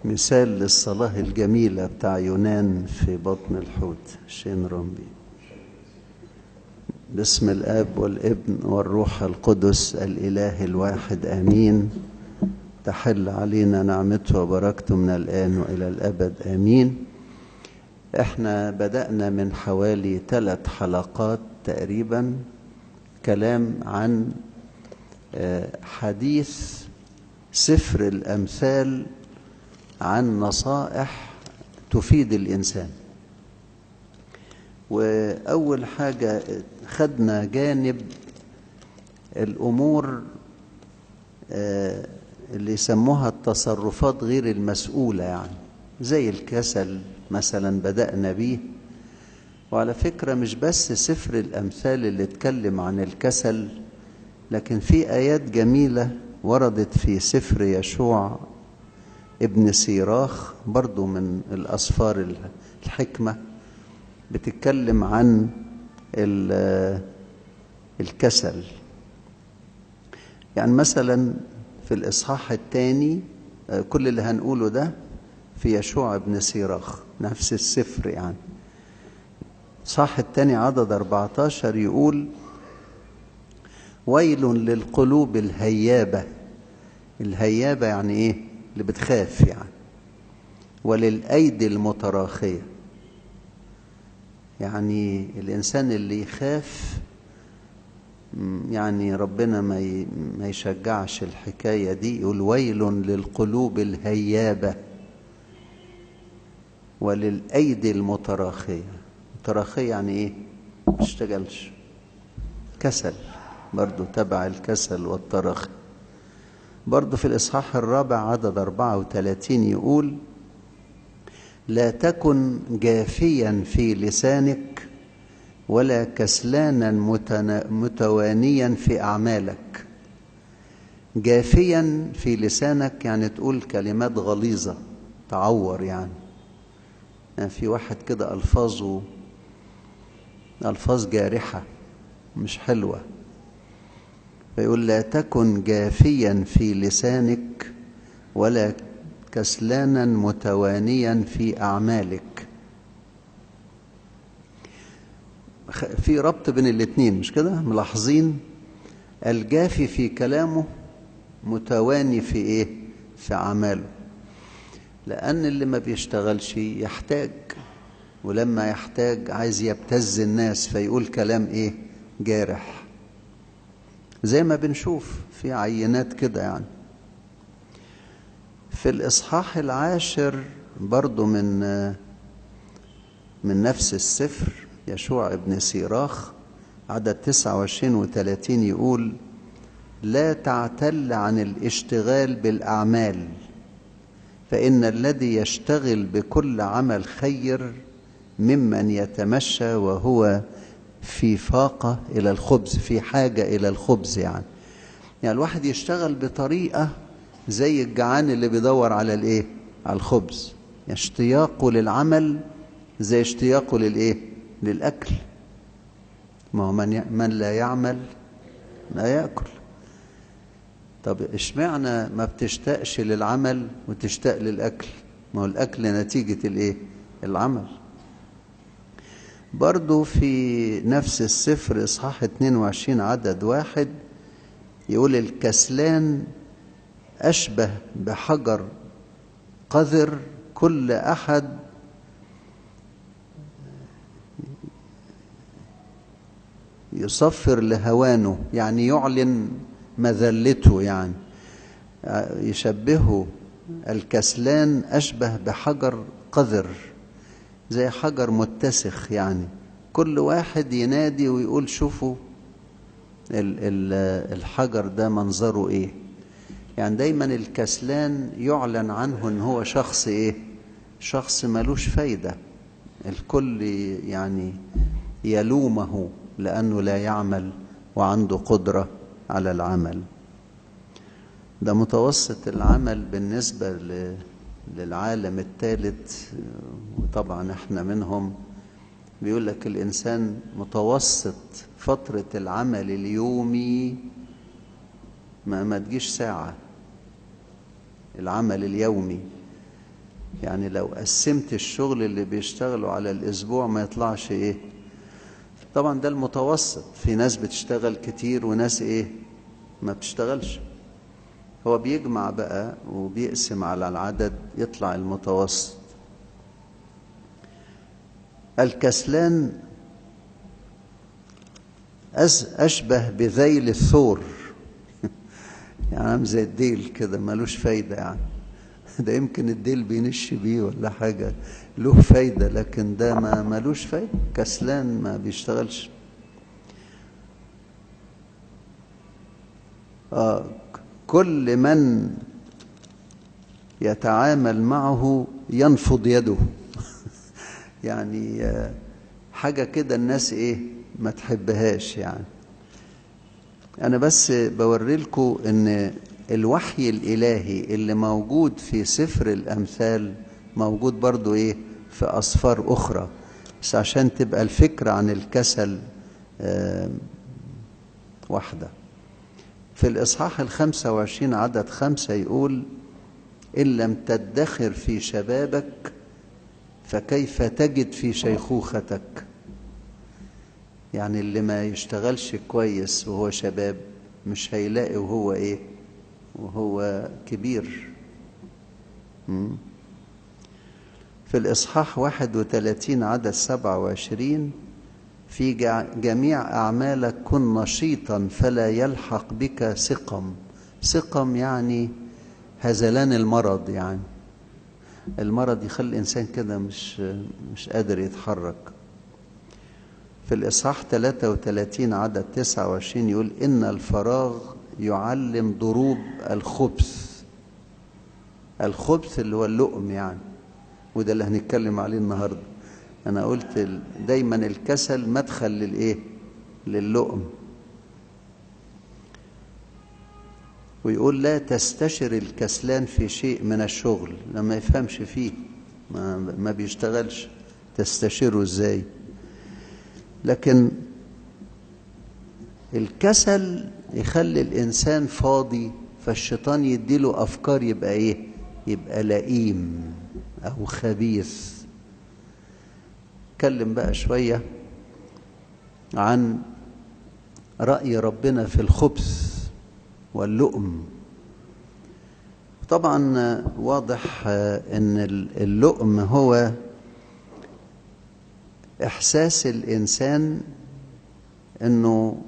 مثال للصلاة الجميلة بتاع يونان في بطن الحوت شين رمبي. باسم الآب والابن والروح القدس الإله الواحد آمين. تحل علينا نعمته وبركته من الآن وإلى الأبد آمين. احنا بدأنا من حوالي 3 حلقات تقريبا كلام عن حديث سفر الأمثال عن نصائح تفيد الإنسان. وأول حاجة خدنا جانب الأمور اللي يسموها التصرفات غير المسؤولة، يعني زي الكسل مثلا بدأنا بيه. وعلى فكرة مش بس سفر الأمثال اللي اتكلم عن الكسل، لكن في آيات جميلة وردت في سفر يشوع ابن سيراخ برضو من الأسفار الحكمة، بتتكلم عن الكسل. يعني مثلا في الإصحاح الثاني، كل اللي هنقوله ده في يشوع ابن سيراخ نفس السفر، يعني الإصحاح الثاني عدد 14 يقول: ويل للقلوب الهيابة. الهيابة يعني إيه؟ اللي بتخاف يعني. وللأيدي المتراخية، يعني الإنسان اللي يخاف، يعني ربنا ما يشجعش الحكاية دي. يقول ويل للقلوب الهيابة وللأيدي المتراخية. متراخية يعني إيه؟ ما تشتغلش، كسل، برضو تبع الكسل والتراخي. برضو في الإصحاح الرابع عدد 34 يقول: لا تكن جافيا في لسانك ولا كسلانا متوانيا في أعمالك. جافيا في لسانك يعني تقول كلمات غليظة تعور، يعني في واحد كده ألفاظه ألفاظ جارحة مش حلوة، فيقول لا تكن جافيا في لسانك ولا كسلانا متوانيا في أعمالك. في ربط بين الاتنين مش كده؟ ملاحظين الجافي في كلامه متواني في ايه؟ في أعماله. لأن اللي ما بيشتغلش يحتاج، ولما يحتاج عايز يبتز الناس فيقول كلام ايه؟ جارح، زي ما بنشوف في عينات كده يعني. في الإصحاح العاشر برضو من نفس السفر يشوع ابن سيراخ عدد 29 و30 يقول: لا تعتل عن الاشتغال بالأعمال، فإن الذي يشتغل بكل عمل خير ممن يتمشى وهو في فاقة إلى الخبز، في حاجة إلى الخبز. يعني الواحد يشتغل بطريقة زي الجعان اللي بيدور على الإيه؟ على الخبز. اشتياقه للعمل زي اشتياقه للإيه؟ للأكل. ما هو من لا يعمل لا يأكل. طب اشمعنى ما بتشتاقش للعمل وتشتاق للأكل؟ ما هو الأكل نتيجة الإيه؟ العمل. برضو في نفس السفر إصحاح 22 عدد 1 يقول الكسلان أشبه بحجر قذر، كل أحد يصفر لهوانه، يعني يعلن مذلته، يعني يشبهه الكسلان أشبه بحجر قذر، زي حجر متسخ، يعني كل واحد ينادي ويقول شوفوا الحجر ده منظره ايه. يعني دايما الكسلان يعلن عنه ان هو شخص ايه؟ شخص ملوش فايدة، الكل يعني يلومه لأنه لا يعمل وعنده قدرة على العمل. ده متوسط العمل بالنسبة للعالم الثالث، وطبعا احنا منهم. بيقول لك الإنسان متوسط فترة العمل اليومي ما تجيش ساعة، العمل اليومي، يعني لو قسمت الشغل اللي بيشتغلوا على الأسبوع ما يطلعش إيه. طبعا ده المتوسط، في ناس بتشتغل كتير وناس إيه ما بتشتغلش. هو بيجمع بقى وبيقسم على العدد يطلع المتوسط. الكسلان أشبه بذيل الثور، يعني عامل زي الديل كده ملوش فايدة، يعني ده يمكن الديل بينش بيه ولا حاجة له فايدة، لكن ده ما ملوش فايدة، كسلان ما بيشتغلش. كل من يتعامل معه ينفض يده يعني حاجة كده الناس ايه ما تحبهاش. يعني أنا بس بوري لكم إن الوحي الإلهي اللي موجود في سفر الأمثال موجود برضو إيه في أسفار أخرى، بس عشان تبقى الفكرة عن الكسل واحدة. في الإصحاح 25 عدد 5 يقول: إن لم تدخر في شبابك فكيف تجد في شيخوختك. يعني اللي ما يشتغلش كويس وهو شباب مش هيلاقي وهو ايه وهو كبير. في الإصحاح 31 عدد 27: في جميع أعمالك كن نشيطا فلا يلحق بك سقم. سقم يعني هزلان المرض، يعني المرض يخلي الإنسان كده مش قادر يتحرك. في الإصحاح 33 عدد 29 يقول: إن الفراغ يعلم ضروب الخبث. الخبث اللي هو اللؤم يعني، وده اللي هنتكلم عليه النهاردة. أنا قلت دايما الكسل مدخل للإيه؟ للؤم. ويقول لا تستشر الكسلان في شيء من الشغل، لما يفهمش فيه ما بيشتغلش تستشيره إزاي؟ لكن الكسل يخلي الإنسان فاضي، فالشيطان يديله أفكار يبقى إيه؟ يبقى لئيم أو خبيث. اتكلم بقى شوية عن رأي ربنا في الخبث واللؤم. طبعا واضح إن اللؤم هو إحساس الإنسان إنه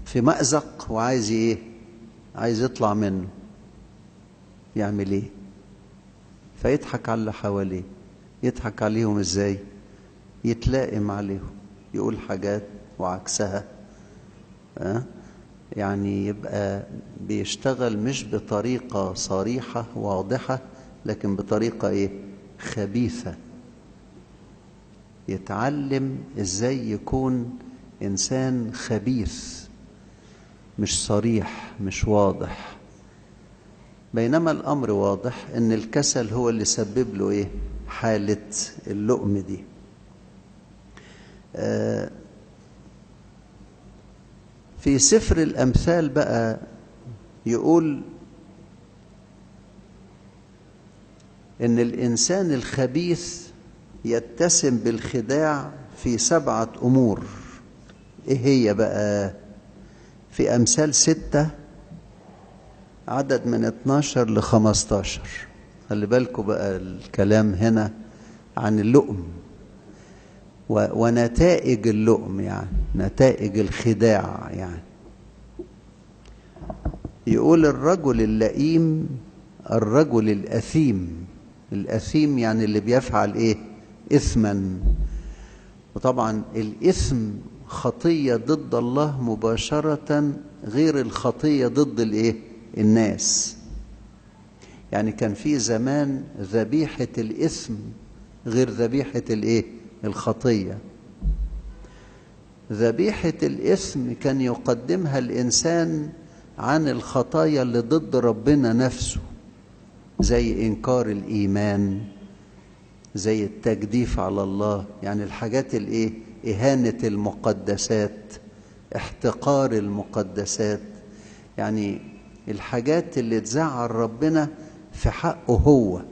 في مأزق وعايز إيه؟ عايز يطلع منه، يعمل إيه؟ فيضحك على اللي حواليه. يضحك عليهم إزاي؟ يتلائم عليهم، يقول حاجات وعكسها، يعني يبقى بيشتغل مش بطريقة صريحة واضحة، لكن بطريقة إيه؟ خبيثة. يتعلم إزاي يكون إنسان خبيث، مش صريح، مش واضح. بينما الأمر واضح إن الكسل هو اللي سبب له إيه؟ حالة اللؤم دي. في سفر الأمثال بقى يقول إن الإنسان الخبيث يتسم بالخداع في 7 أمور. إيه هي بقى؟ في أمثال 6 عدد من 12 ل 15. خلي بالكم بقى الكلام هنا عن اللؤم ونتائج اللؤم، يعني نتائج الخداع. يعني يقول الرجل اللئيم، الرجل الأثيم. الأثيم يعني اللي بيفعل إيه؟ إثما. وطبعا الإثم خطية ضد الله مباشرة، غير الخطية ضد الإيه؟ الناس. يعني كان في زمان ذبيحة الإثم غير ذبيحة الإيه؟ الخطية. ذبيحة الإثم كان يقدمها الإنسان عن الخطايا اللي ضد ربنا نفسه، زي إنكار الإيمان، زي التجديف على الله، يعني الحاجات الإيه؟ إهانة المقدسات، احتقار المقدسات، يعني الحاجات اللي تزعل ربنا في حقه هو،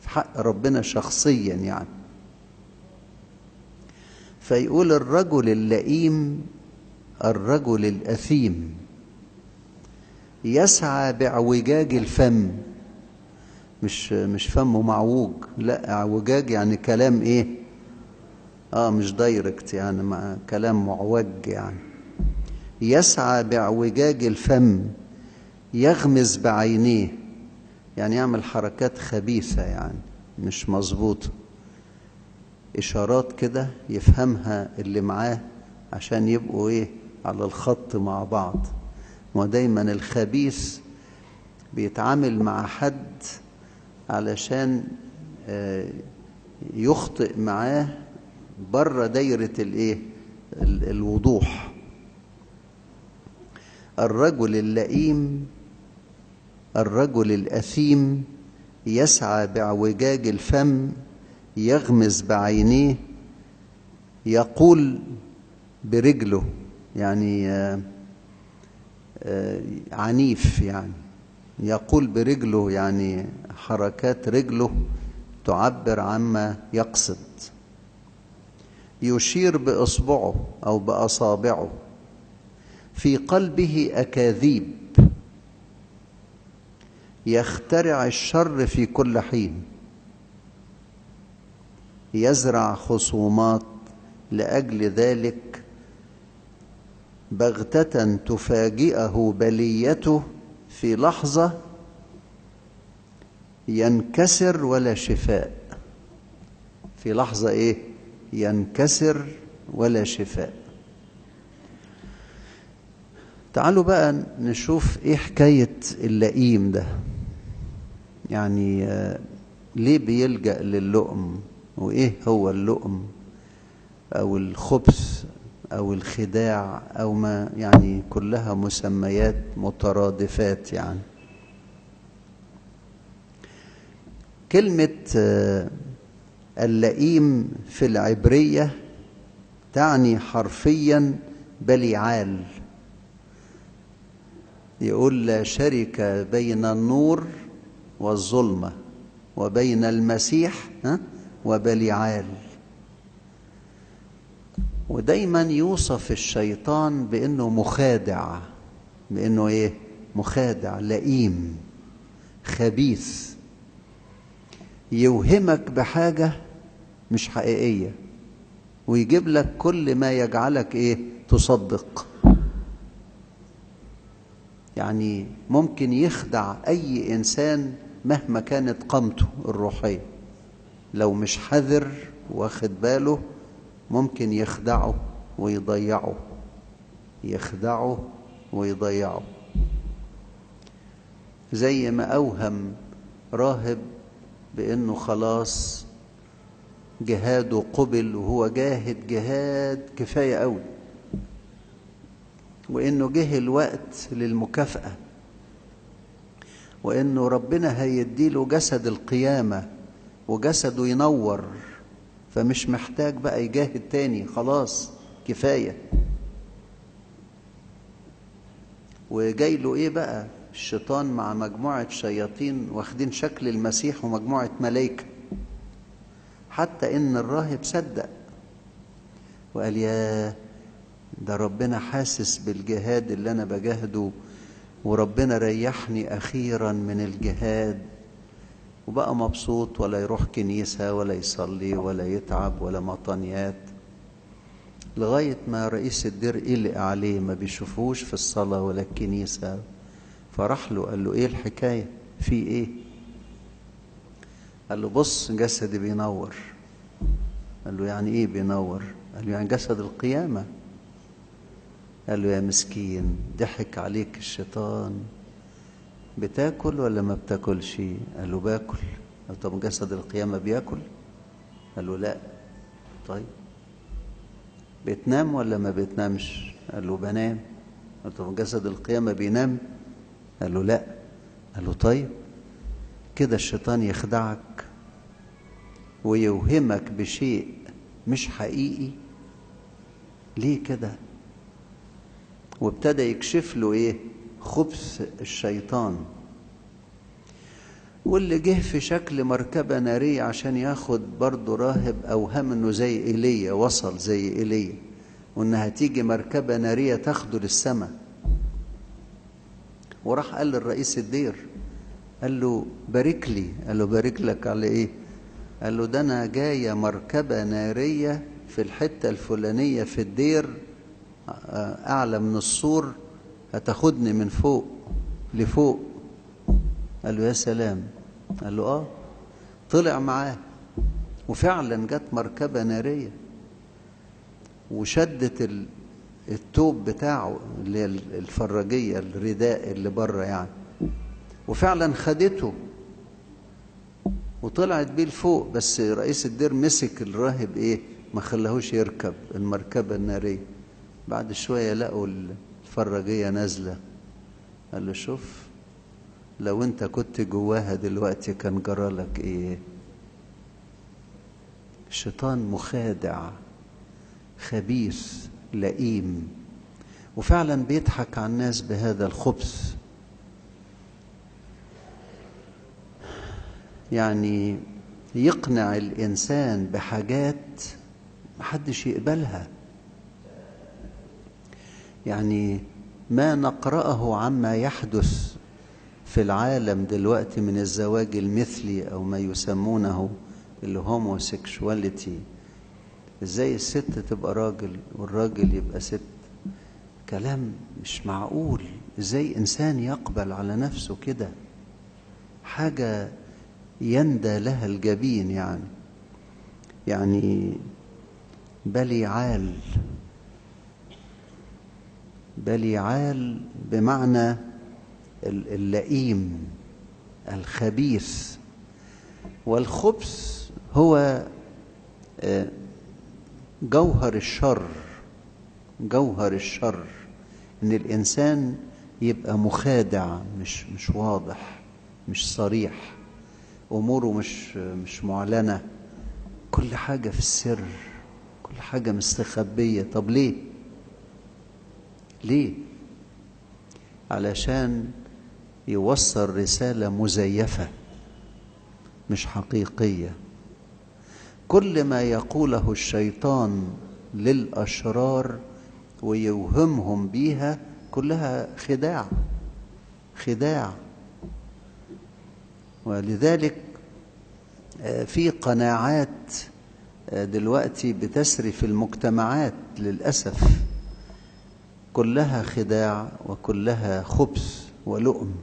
في حق ربنا شخصيا يعني. فيقول الرجل اللئيم، الرجل الأثيم، يسعى باعوجاج الفم. مش فمه معوج، لا، اعوجاج يعني كلام ايه؟ مش دايركت يعني، مع كلام معوج يعني. يسعى باعوجاج الفم، يغمز بعينيه، يعني يعمل حركات خبيثة يعني مش مظبوطة، إشارات كده يفهمها اللي معاه عشان يبقوا إيه؟ على الخط مع بعض. ودايما الخبيث بيتعامل مع حد علشان يخطئ معاه بره دايرة الإيه؟ الوضوح. الرجل اللئيم، الرجل الأثيم، يسعى باعوجاج الفم، يغمز بعينيه، يقول برجله، يعني عنيف يعني، يقول برجله يعني حركات رجله تعبر عما يقصد. يشير بإصبعه أو بأصابعه، في قلبه أكاذيب، يخترع الشر في كل حين، يزرع خصومات، لأجل ذلك بغتة تفاجئه بليته، في لحظة ينكسر ولا شفاء. في لحظة إيه؟ ينكسر ولا شفاء. تعالوا بقى نشوف إيه حكاية اللئيم ده، يعني ليه بيلجأ للؤم، وإيه هو اللؤم أو الخبث أو الخداع أو ما، يعني كلها مسميات مترادفات. يعني كلمة اللئيم في العبرية تعني حرفيا بليعال. يقول لا شركة بين النور والظلمة وبين المسيح وبليعال. ودايما يوصف الشيطان بأنه مخادع، بأنه إيه؟ مخادع، لئيم، خبيث، يوهمك بحاجة مش حقيقية ويجيب لك كل ما يجعلك إيه؟ تصدق. يعني ممكن يخدع أي إنسان مهما كانت قامته الروحية، لو مش حذر واخد باله ممكن يخدعه ويضيعه، يخدعه ويضيعه. زي ما أوهم راهب بأنه خلاص جهاده قبل وهو جاهد جهاد كفاية قوي، وإنه جه الوقت للمكافأة، وإنه ربنا هيديله جسد القيامة وجسده ينور، فمش محتاج بقى يجاهد تاني، خلاص كفاية. وجاي له إيه بقى؟ الشيطان مع مجموعة شياطين واخدين شكل المسيح ومجموعة ملائكة، حتى إن الراهب صدق وقال يا ده ربنا حاسس بالجهاد اللي أنا بجاهده وربنا ريحني أخيرا من الجهاد، وبقى مبسوط، ولا يروح كنيسة ولا يصلي ولا يتعب ولا مطانيات، لغاية ما رئيس الدير قلق عليه، ما بيشوفوش في الصلاة ولا الكنيسة. فراح له قال له ايه الحكاية، في ايه؟ قال له بص جسدي بينور. قال له يعني ايه بينور؟ قال له يعني جسد القيامة. قال له يا مسكين، ضحك عليك الشيطان، بتاكل ولا ما بتاكلش؟ قال له باكل. قال طب جسد القيامة بياكل؟ قال له لا. طيب بتنام ولا ما بتنامش؟ قال له بنام. قال طب جسد القيامة بينام؟ قال له لا. قال له طيب كده الشيطان يخدعك ويوهمك بشيء مش حقيقي، ليه كده؟ وابتدى يكشف له ايه؟ خبث الشيطان. واللي جه في شكل مركبة نارية عشان ياخد برضه راهب، أوهم انه زي إيليا، وصل زي إيليا، وانها تيجي مركبة نارية تاخده للسماء. وراح قال للرئيس الدير، قال له بارك لي. قال له بارك لك على ايه؟ قال له ده انا جاية مركبة نارية في الحتة الفلانية في الدير، أعلى من السور، هتاخدني من فوق لفوق. قال له يا سلام. قال له آه. طلع معاه، وفعلا جت مركبة نارية وشدت التوب بتاعه اللي هي الفراجية، الرداء اللي بره يعني، وفعلا خدته وطلعت بيه لفوق. بس رئيس الدير مسك الراهب ايه، ما خلاهوش يركب المركبة النارية. بعد شوية لقوا الفراجية نازلة. قال له شوف، لو انت كنت جواها دلوقتي كان جرالك ايه؟ الشيطان مخادع خبيث لئيم، وفعلا بيضحك على الناس بهذا الخبث. يعني يقنع الإنسان بحاجات محدش يقبلها. يعني ما نقرأه عما يحدث في العالم دلوقتي من الزواج المثلي أو ما يسمونه ال homosexuality، ازاي الست تبقى راجل والراجل يبقى ست، كلام مش معقول. ازاي إنسان يقبل على نفسه كده؟ حاجة يندى لها الجبين. يعني بليعال، بليعال بمعنى اللئيم الخبيث. والخبث هو جوهر الشر، جوهر الشر، إن الإنسان يبقى مخادع، مش واضح، مش صريح، أموره مش معلنة، كل حاجة في السر، كل حاجة مستخبية. طب ليه؟ ليه؟ علشان يوصل رسالة مزيفة مش حقيقية. كل ما يقوله الشيطان للأشرار ويوهمهم بيها كلها خداع، خداع. ولذلك في قناعات دلوقتي بتسري في المجتمعات للأسف، كلها خداع وكلها خبث ولؤم.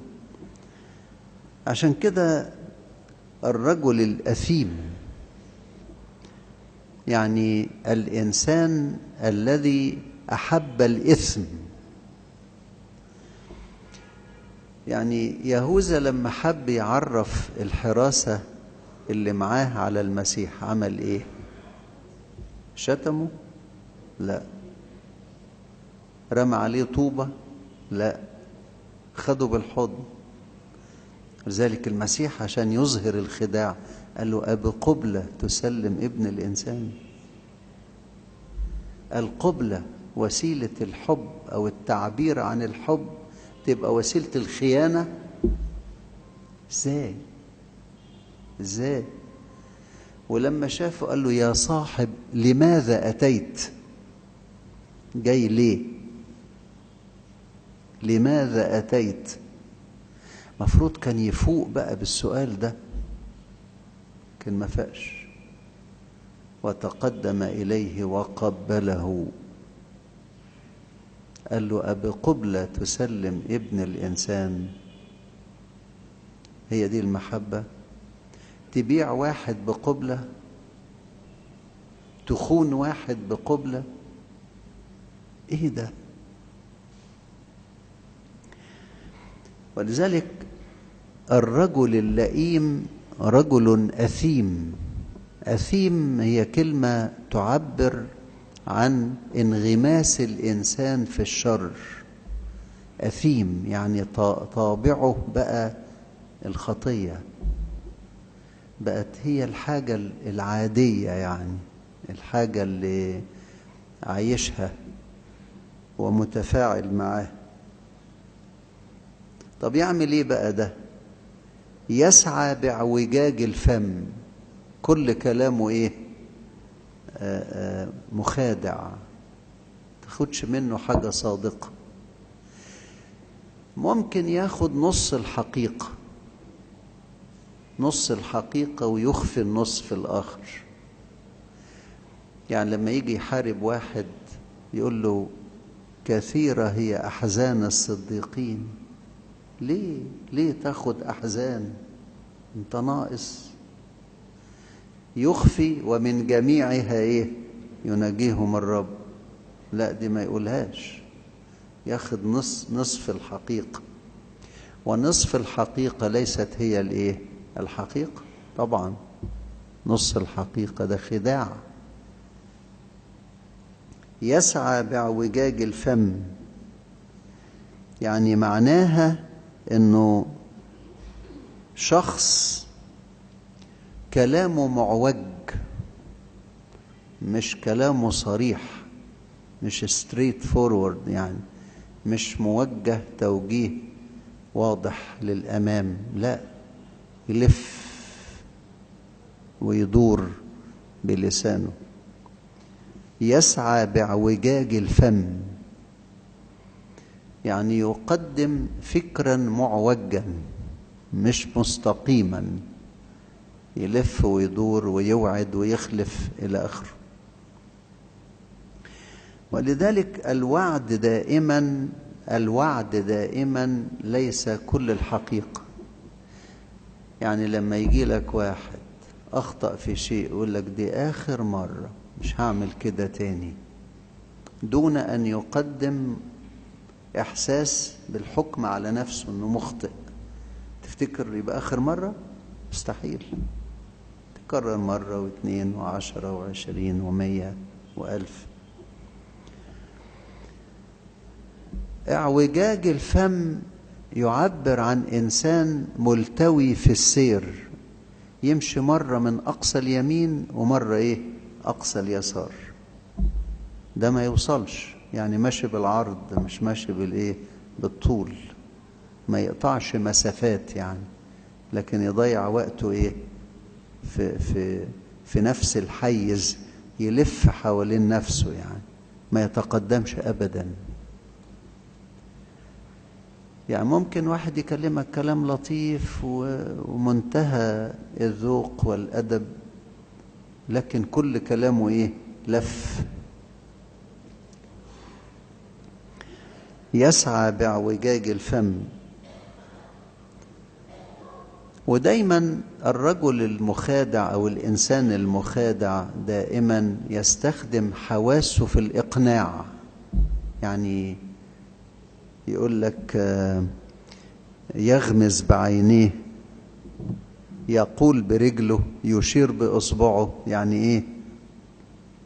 عشان كده الرجل الأثيم، يعني الإنسان الذي أحب الإثم، يعني يهوذا لما حب يعرف الحراسة اللي معاه على المسيح عمل إيه؟ شتمه؟ لا. رمى عليه طوبة؟ لا. خده بالحضن. لذلك المسيح عشان يظهر الخداع قال له أبقبلة تسلم ابن الإنسان؟ القبلة وسيلة الحب أو التعبير عن الحب تبقى وسيلة الخيانة؟ إزاي؟ إزاي؟ ولما شافه قال له يا صاحب لماذا أتيت؟ جاي ليه؟ لماذا أتيت؟ مفروض كان يفوق بقى بالسؤال ده، لكن ما فاقش. وتقدم إليه وقبله، قال له أبقبلة تسلم ابن الإنسان؟ هي دي المحبة؟ تبيع واحد بقبلة؟ تخون واحد بقبلة؟ ايه ده؟ ولذلك الرجل اللئيم رجل أثيم. أثيم هي كلمة تعبر عن انغماس الإنسان في الشر. أثيم يعني طابعه بقى الخطية، بقت هي الحاجة العادية، يعني الحاجة اللي عايشها ومتفاعل معاه. طب يعمل ايه بقى ده؟ يسعى باعوجاج الفم، كل كلامه ايه؟ مخادع، تاخدش منه حاجة صادقة. ممكن ياخد نص الحقيقة، نص الحقيقة ويخفي النصف الآخر. يعني لما يجي يحارب واحد يقول له كثيرة هي أحزان الصديقين. ليه؟ ليه تاخد أحزان؟ انت ناقص. يخفي ومن جميعها ايه؟ ينجيهم الرب. لا، دي ما يقولهاش، ياخد نصف الحقيقة، ونصف الحقيقة ليست هي الايه؟ الحقيقة. طبعا نص الحقيقة ده خداع. يسعى باعوجاج الفم، يعني معناها انه شخص كلامه معوج، مش كلامه صريح، مش straightforward، يعني مش موجه توجيه واضح للأمام، لا، يلف ويدور بلسانه. يسعى باعوجاج الفم يعني يقدم فكرا معوجا مش مستقيما، يلف ويدور ويوعد ويخلف إلى آخره. ولذلك الوعد دائما، الوعد دائما ليس كل الحقيقة. يعني لما يجي لك واحد أخطأ في شيء يقول لك دي آخر مرة، مش هعمل كده تاني، دون أن يقدم إحساس بالحكم على نفسه أنه مخطئ، تفتكر يبقى آخر مرة؟ مستحيل. تكرر مرة واثنين و10 و20 و100 و1000. اعوجاج الفم يعبر عن إنسان ملتوي في السير، يمشي مرة من أقصى اليمين ومرة إيه؟ أقصى اليسار. ده ما يوصلش، يعني ماشي بالعرض مش ماشي بالإيه؟ بالطول، ما يقطعش مسافات يعني، لكن يضيع وقته إيه؟ في في في نفس الحيز، يلف حوالين نفسه يعني، ما يتقدمش أبدا. يعني ممكن واحد يكلمك كلام لطيف ومنتهى الذوق والأدب، لكن كل كلامه إيه؟ لف. يسعى باعوجاج الفم. ودايما الرجل المخادع أو الإنسان المخادع دائما يستخدم حواسه في الإقناع. يعني يقول لك يغمز بعينيه، يقول برجله، يشير بإصبعه. يعني إيه؟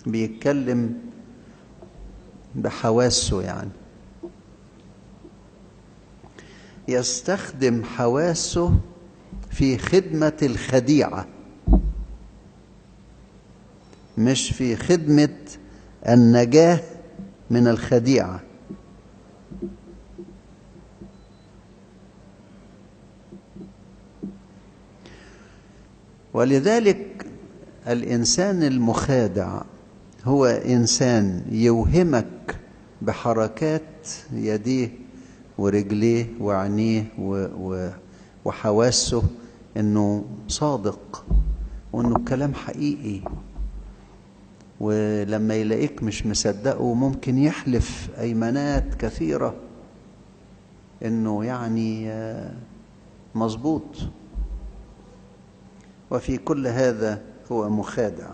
بيتكلم بحواسه، يعني يستخدم حواسه في خدمة الخديعة، مش في خدمة النجاة من الخديعة. ولذلك الإنسان المخادع هو إنسان يوهمك بحركات يديه ورجليه وعينيه وحواسه إنه صادق وإنه الكلام حقيقي، ولما يلاقيك مش مصدقه ممكن يحلف أيمانات كثيرة إنه يعني مظبوط. وفي كل هذا هو مخادع.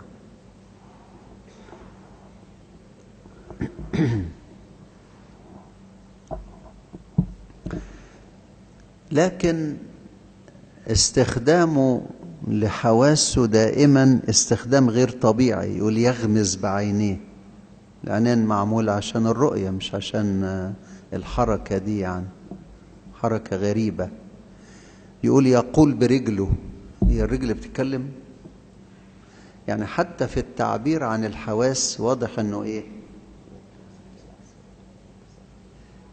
لكن استخدامه لحواسه دائما استخدام غير طبيعي. يقول يغمز بعينيه. العينين معمولة عشان الرؤية مش عشان الحركة دي، يعني حركة غريبة. يقول يقول برجله. هي الرجل بتتكلم؟ يعني حتى في التعبير عن الحواس واضح انه ايه؟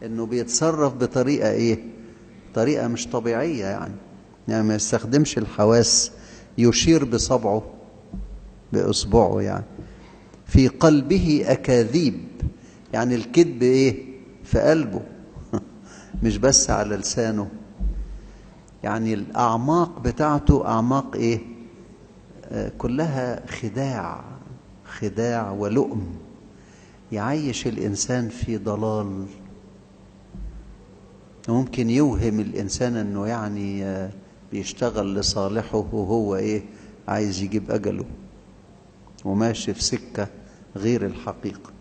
انه بيتصرف بطريقة ايه؟ طريقة مش طبيعية. يعني ما يستخدمش الحواس، يشير بصبعه بإصبعه. يعني في قلبه أكاذيب، يعني الكذب ايه؟ في قلبه مش بس على لسانه. يعني الأعماق بتاعته أعماق ايه؟ كلها خداع، خداع ولؤم، يعيش الإنسان في ضلال. ممكن يوهم الإنسان أنه يعني بيشتغل لصالحه وهو إيه؟ عايز يجيب أجله وماشي في سكة غير الحقيقة.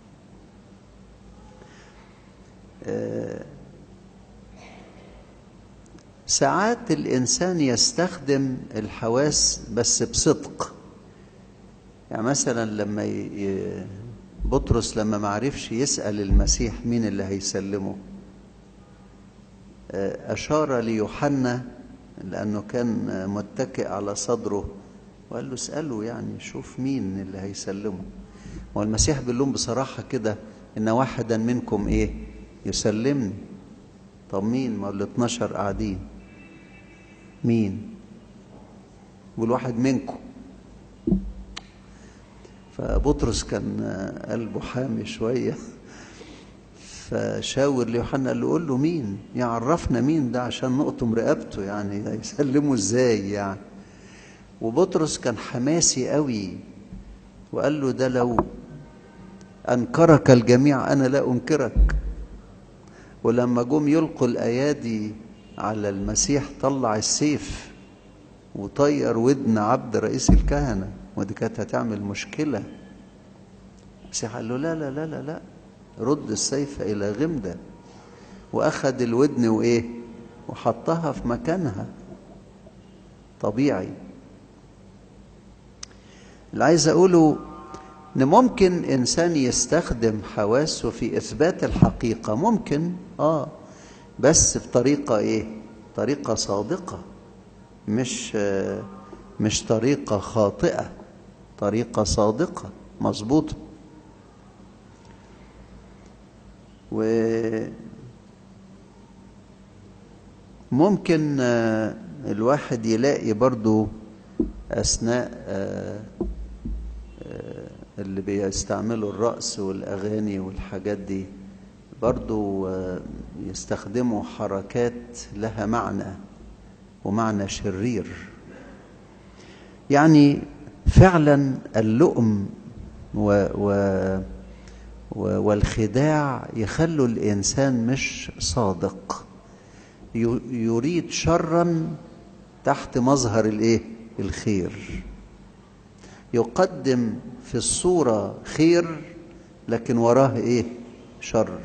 ساعات الإنسان يستخدم الحواس بس بصدق. يعني مثلا لما بطرس لما معرفش يسأل المسيح مين اللي هيسلمه، أشار ليوحنا لأنه كان متكئ على صدره وقال له اسأله، يعني شوف مين اللي هيسلمه. والمسيح بيقول لهم بصراحة كده إن واحدا منكم إيه؟ يسلمني. طب مين؟ ما ال 12 قاعدين، مين؟ والواحد منكم. فبطرس كان قلبه حامي شوية، فشاور ليوحنا قال له قول له مين، يعرفنا مين ده عشان نقطم رقبته، يعني يسلمه ازاي يعني. وبطرس كان حماسي قوي وقال له ده لو أنكرك الجميع أنا لا أنكرك. ولما جم يلقوا الأيادي على المسيح طلع السيف وطير ودن عبد رئيس الكهنة، ودي كانت هتعمل مشكلة. المسيح قال له لا لا لا لا لا، رد السيف إلى غمدة، وأخذ الودن وإيه؟ وحطها في مكانها طبيعي. اللي عايز أقوله إن ممكن إنسان يستخدم حواسه في إثبات الحقيقة، ممكن بس بطريقة إيه؟ طريقة صادقة، مش طريقة خاطئة، طريقة صادقة مظبوطة. وممكن الواحد يلاقي برضو أثناء اللي بيستعملوا الرقص والأغاني والحاجات دي برضو يستخدموا حركات لها معنى، ومعنى شرير. يعني فعلا اللؤم والخداع يخلوا الإنسان مش صادق، يريد شرا تحت مظهر الإيه؟ الخير. يقدم في الصورة خير لكن وراه إيه؟ شر،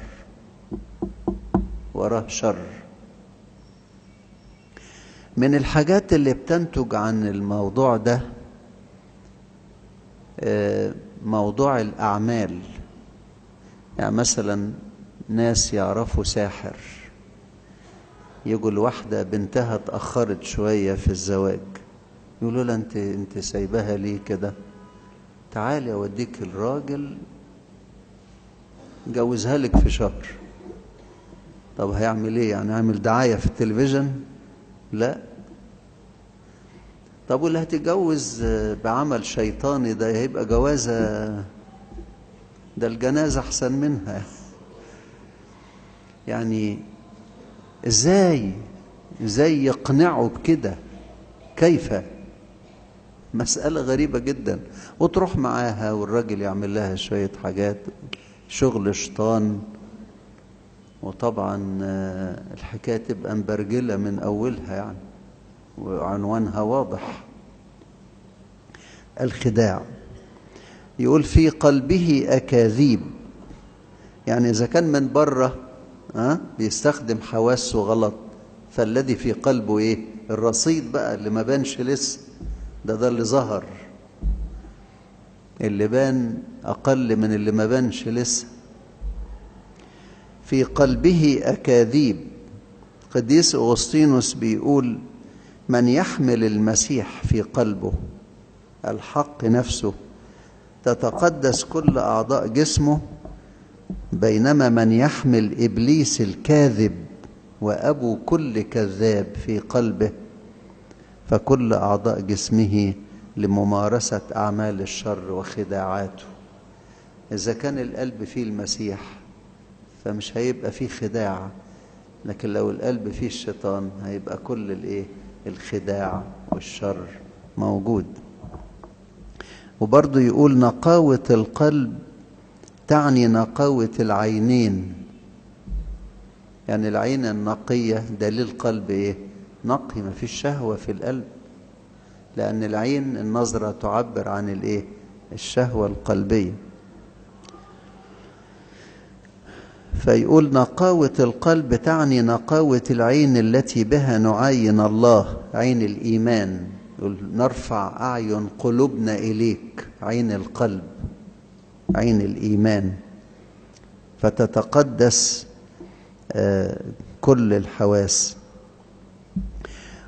وراه شر. من الحاجات اللي بتنتج عن الموضوع ده موضوع الأعمال. يعني مثلا ناس يعرفوا ساحر، يجوا الواحدة بنتها اتأخرت شوية في الزواج، يقولوا لها انت سايباها ليه كده؟ تعالي اوديك الراجل جوزها لك في شهر. طب هيعمل ايه يعني؟ هيعمل دعاية في التلفزيون؟ لا. طب واللي هتتجوز بعمل شيطاني ده هيبقى جوازة، ده الجنازة احسن منها. يعني ازاي يقنعوا بكده؟ كيف؟ مسألة غريبة جدا. وتروح معاها والراجل يعمل لها شوية حاجات، شغل شيطان، وطبعا الحكاية تبقى مبرجلة من أولها يعني، وعنوانها واضح، الخداع. يقول في قلبه أكاذيب، يعني إذا كان من بره بيستخدم حواسه غلط، فالذي في قلبه إيه؟ الرصيد بقى اللي ما بانش لسه، ده اللي ظهر، اللي بان أقل من اللي ما بانش لسه. في قلبه أكاذيب. قديس أغسطينوس بيقول من يحمل المسيح في قلبه الحق نفسه تتقدس كل أعضاء جسمه، بينما من يحمل إبليس الكاذب وأبو كل كذاب في قلبه فكل أعضاء جسمه لممارسة أعمال الشر وخداعاته. إذا كان القلب فيه المسيح فمش هيبقى فيه خداع، لكن لو القلب فيه الشيطان هيبقى كل الإيه؟ الخداع والشر موجود. وبرضه يقول نقاوة القلب تعني نقاوة العينين، يعني العين النقية دليل قلب إيه؟ نقي، ما فيش شهوة في القلب، لأن العين النظرة تعبر عن الإيه؟ الشهوة القلبية. فيقول نقاوة القلب تعني نقاوة العين التي بها نعاين الله، عين الإيمان. يقول نرفع أعين قلوبنا إليك، عين القلب، عين الإيمان، فتتقدس كل الحواس.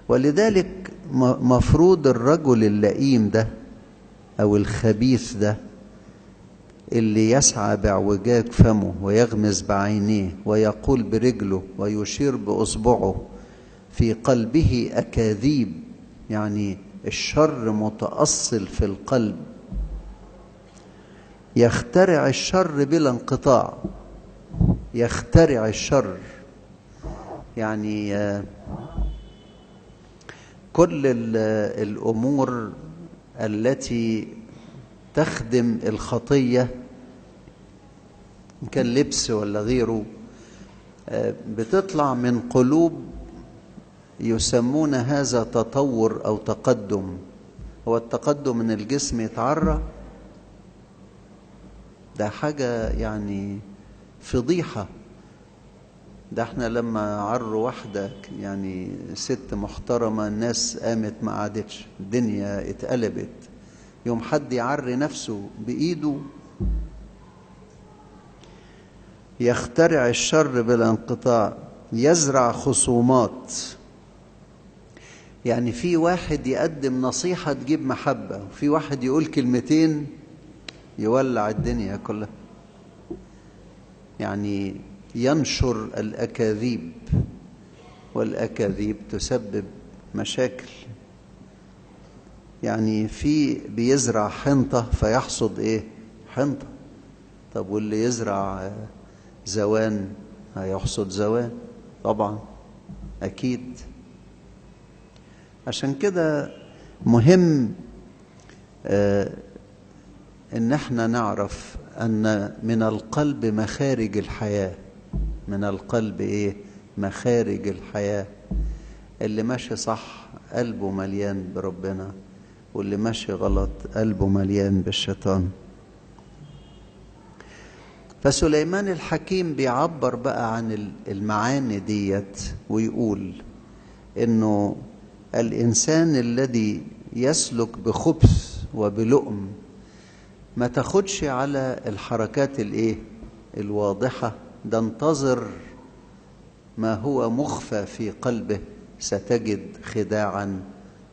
ولذلك مفروض الرجل اللئيم ده أو الخبيث ده اللي يسعى باعوجاج فمه ويغمز بعينيه ويقول برجله ويشير بأصبعه، في قلبه أكاذيب، يعني الشر متأصل في القلب، يخترع الشر بلا انقطاع، يخترع الشر. يعني كل الأمور التي تخدم الخطية، إن كان لبس ولا غيره، بتطلع من قلوب يسمون هذا تطور أو تقدم. هو التقدم إن الجسم يتعرى؟ ده حاجة يعني فضيحة. ده احنا لما عروا واحدة يعني ست محترمة، الناس قامت ما قعدتش، الدنيا اتقلبت. يوم حد يعري نفسه بإيده، يخترع الشر بلا انقطاع، يزرع خصومات. يعني في واحد يقدم نصيحة تجيب محبة، وفي واحد يقول كلمتين يولع الدنيا كلها. يعني ينشر الأكاذيب، والأكاذيب تسبب مشاكل. يعني في بيزرع حنطة فيحصد إيه؟ حنطة. طب واللي يزرع زوان هيحصد زوان طبعا، أكيد. عشان كده مهم إن احنا نعرف أن من القلب مخارج الحياة. من القلب إيه؟ مخارج الحياة. اللي ماشي صح قلبه مليان بربنا، واللي ماشي غلط قلبه مليان بالشيطان. فسليمان الحكيم بيعبر بقى عن المعاني ديت، ويقول إنه الإنسان الذي يسلك بخبث وبلؤم ما تاخدش على الحركات الايه؟ الواضحة، ده انتظر ما هو مخفى في قلبه ستجد خداعا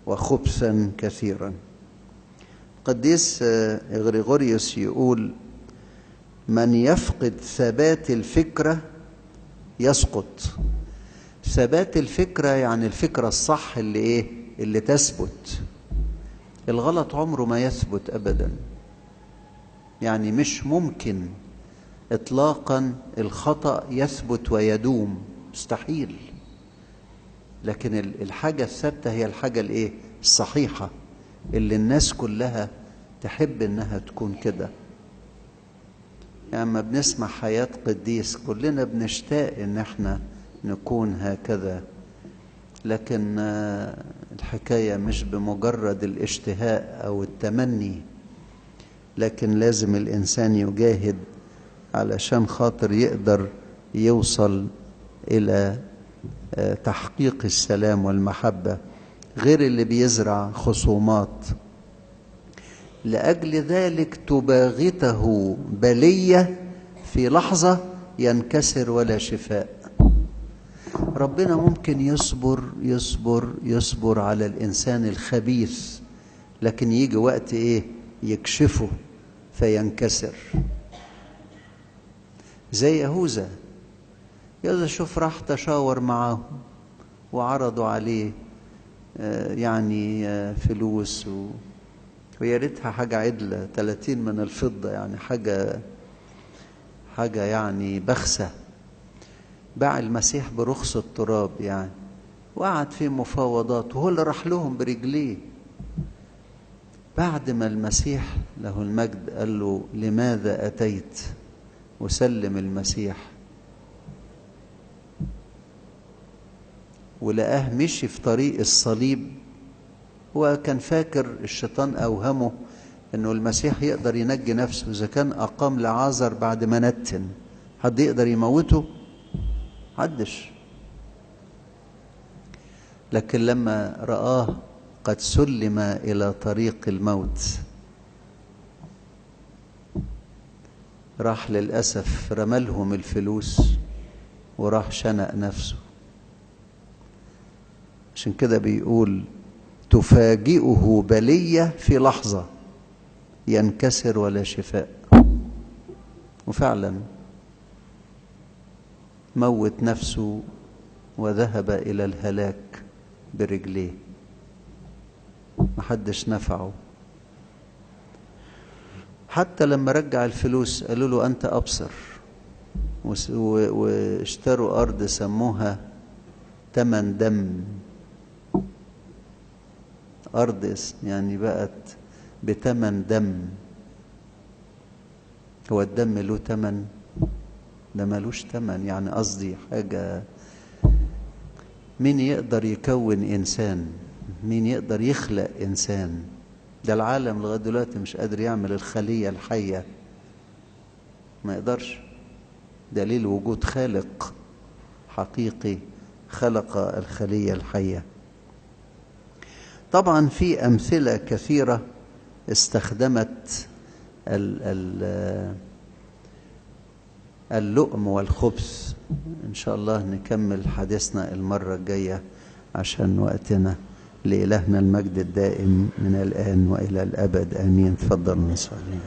وخبثا كثيرا. قديس غريغوريوس يقول من يفقد ثبات الفكرة يسقط. ثبات الفكرة يعني الفكرة الصح اللي ايه؟ اللي تثبت. الغلط عمره ما يثبت أبدا، يعني مش ممكن إطلاقا الخطأ يثبت ويدوم، مستحيل. لكن الحاجة الثابتة هي الحاجة الايه؟ الصحيحة اللي الناس كلها تحب انها تكون كده. يعني ما بنسمع حياة قديس كلنا بنشتاق ان احنا نكون هكذا، لكن الحكاية مش بمجرد الاشتهاء او التمني، لكن لازم الانسان يجاهد علشان خاطر يقدر يوصل الى تحقيق السلام والمحبة، غير اللي بيزرع خصومات. لأجل ذلك تباغته بلية في لحظة ينكسر ولا شفاء. ربنا ممكن يصبر يصبر يصبر على الإنسان الخبيث، لكن يجي وقت إيه؟ يكشفه فينكسر. زي يهوذا، يهوذا شوف راح تشاور معاهم وعرضوا عليه يعني فلوس ويا ريتها حاجة عدلة، 30 من الفضة، يعني حاجة يعني بخسة. باع المسيح برخص التراب يعني، وقعد في مفاوضات، وهو اللي راح لهم برجليه. بعد ما المسيح له المجد قال له لماذا أتيت؟ وسلم المسيح، ولقاه مشي في طريق الصليب. هو كان فاكر الشيطان أوهمه أنه المسيح يقدر ينجي نفسه، إذا كان أقام لعازر بعد ما نتن، حد يقدر يموته؟ حدش. لكن لما رآه قد سلم إلى طريق الموت، راح للأسف رملهم الفلوس وراح شنق نفسه. عشان كده بيقول تفاجئه بلية في لحظة ينكسر ولا شفاء. وفعلا موت نفسه وذهب إلى الهلاك برجليه، محدش نفعه. حتى لما رجع الفلوس قالوا له أنت أبصر، واشتروا أرض سموها تمن دم، أرض يعني بقت بتمن دم. هو الدم له تمن؟ ده ملوش تمن، يعني قصدي حاجة. مين يقدر يكون إنسان؟ مين يقدر يخلق إنسان؟ ده العالم لغاية دلوقتي مش قادر يعمل الخلية الحية، ما يقدرش. دليل وجود خالق حقيقي خلق الخلية الحية. طبعا في أمثلة كثيرة استخدمت اللؤم والخبث. إن شاء الله نكمل حديثنا المرة الجاية عشان وقتنا. لإلهنا المجد الدائم من الآن وإلى الأبد، آمين. تفضلوا نصلي.